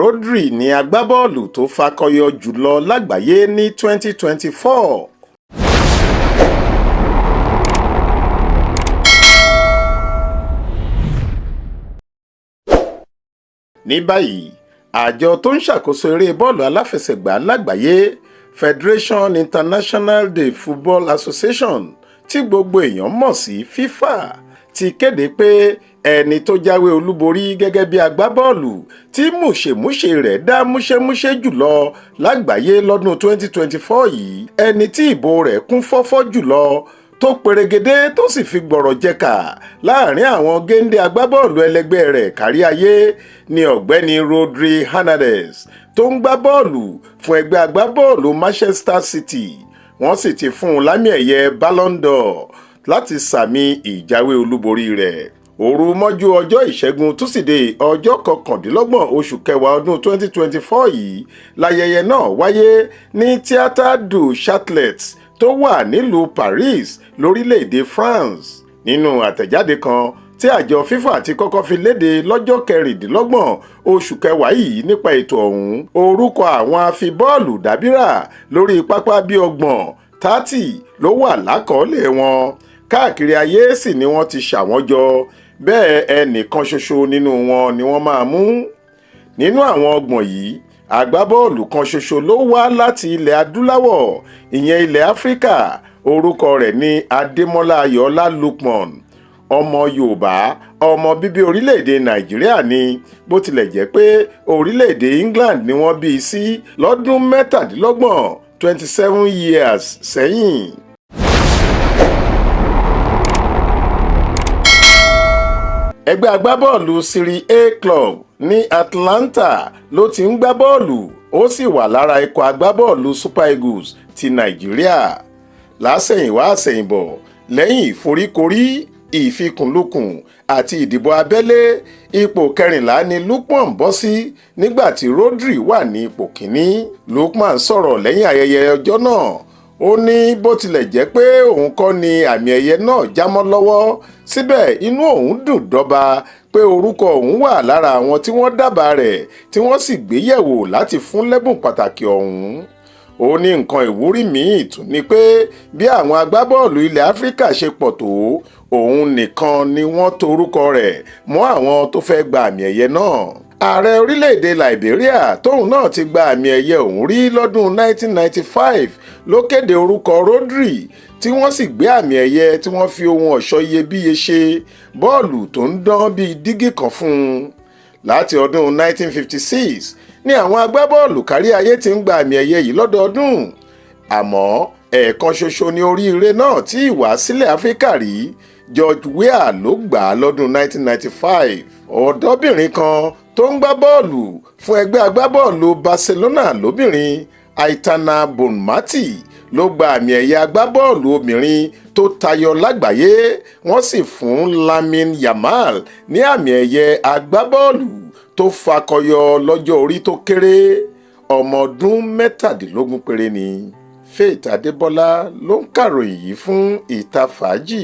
Rodri ní agbábọ́ọ̀lù tó fakọyọ jùlọ lágbàáyé ní 2024. Ní báyìí, àjọ tó ń ṣàkóso eré bọ́ọ̀lù aláfẹsẹ̀gbá lágbàáyé, Federation Internationale de Football Association, tí gbogbo èèyàn mọ̀ sí FIFA, ti kéde pé ẹni tó jáwé olúborí gẹ́gẹ́ bí agbábọ́ọ̀lù tí mùṣemúṣe rẹ̀ dá múṣẹ́múṣe jùlọ lágbàáyé lọ́dún 2024 yìí, ẹni tí ìbò rẹ̀ kún fọ́fọ́ jùlọ, tó perégedé tó sì fi gbọ̀rọ̀ jẹ̀ka láàrin àwọn géńdé agbábọ́ọ̀lù ẹlẹgbẹ́ rẹ̀ kárí ayé ní Ọ̀gbẹ́ni Rodri Hernandez tó ń gbá bọ́ọ̀lù fún ẹgbẹ́ agbábọ́ọ̀lù Manchester City. Wọ́n sì ti fún un lámì ẹ̀yẹ Ballon d'Or láti sàmì ìjáwé olúborí rẹ̀. Òru mọ́jú ọjọ́ Ìṣẹ́gun Túsídẹ̀ẹ́, ọjọ́ 29 oṣù kẹwàá ọdún 2024 yìí láyẹyẹ náà wáyé ní Theatre du Châtelet tó wà nílùú Paris, lórílẹ̀‐èdè France. Nínú àtẹ̀jáde kan tí àjọ FIFA ti kọ́kọ́ fi léde lọ́jọ́ 26 oṣù kẹwàá yìí nípa ètò ọ̀hún, orúkọ àwọn àfibọ́ọ̀lù dábìrà lórí pápá bíi 30, 30 ló wà lákọọ́lẹ̀ wọn. Káàkiri ayé sì ni wọ́n ti ṣà wọ́n jọ bẹ́ẹ̀, ẹnìkan ṣoṣo nínú wọn ni wọ́n máa mú. Nínú àwọn 30 yìí, agbábọ́ọ̀lù kan ṣoṣo ló wá láti ilẹ̀ adúláwọ̀, ìyẹn ilẹ̀ Áfíríkà. Orúkọ rẹ̀ ní Adémọlá Ayọ̀ọ́lá Lookman. Ọmọ Yorùbá, ọmọ bíbí orílẹ̀-èdè Nàìjíríà ni, bó tilẹ̀ jẹ́ pé orílẹ̀-èdè England ni wọ́n bí i sí lọ́dún 27, 27 years sẹ́yìn. Ẹgbẹ́ agbábọ́ọ̀lù Serie A Club ní Atlanta ló ti ń gbá bọ́ọ̀lù, ó sì wà lára ikọ̀ agbábọ́ọ̀lù Super Eagles ti Nàìjíríà. Lásẹ̀yìnwá àsẹ̀yìnbọ̀, lẹ́yìn ìforíkorí, ìfikùnlukùn àti ìdìbò abẹ́lé, ipò 14 ni Lookman bọ́ sí nígbà tí Rodri wà ní ipò kíní. Lookman sọ̀rọ̀ lẹ́yìn ayẹyẹ ọjọ́ náà. Ó ní bó tilẹ̀ jẹ́ pé òun kọ́ ni àmì ẹ̀yẹ náà já mọ́ lọ́wọ́, síbẹ̀ inú òun dùn dọ́ba pé orúkọ òun wà lára àwọn tí wọ́n dábàá rẹ̀ tí wọ́n sì gbé yẹ̀wò láti fún lẹ́bùn pàtàkì ọ̀hún. Ó ní nǹkan ìwúrí míì tún ni pé bí àwọn agbábọ́ọ̀lù ilẹ̀ Áfíríkà ṣe pọ̀ tó, òun nìkan ni wọ́n torúkọ rẹ̀ mọ́ àwọn tó fẹ́ gba àmì ẹ̀yẹ náà. Ààrẹ orílẹ̀-èdè Liberia, tóun náà ti gba àmì ẹ̀yẹ ọ̀hún rí lọ́dún 1995, ló kéde orúkọ Rodri, tí wọ́n sì gbé àmì ẹ̀yẹ tí wọ́n fi ohun ọ̀ṣọ́ iyebíye ṣe, bọ́ọ̀lù tó ń dán bíi dígí kan fún un. Láti ọdún 1956 ni àwọn agbábọ́ọ̀lù kárí ayé ti ń gba àmì ẹ̀yẹ yìí lọ́dọọdún, àmọ́ ẹ̀ẹ̀kan ṣoṣo ní oríire náà tí ìwá sílẹ̀ Áfíríkà rí. George Weah ló gbà á lọ́dún 1995. Ọ̀dọ́bìnrin kan tó ń gbá bọ́ọ̀lù fún ẹgbẹ́ agbábọ́ọ̀lù Barcelona lóbìnrin, Aitana Bonmati, ló gba àmì ẹ̀yẹ agbábọ́ọ̀lù obìnrin tó tayọ lágbàáyé. Wọ́n sì fún Lamine Yamal ní àmì ẹ̀yẹ agbábọ́ọ̀lù tó fakọyọ lọ́jọ́ orí tó kéré, ọmọ ọdún 17 péré ni. Faith Adébọlá ló ń kàròyìn yìí fún Ìta Fàájì.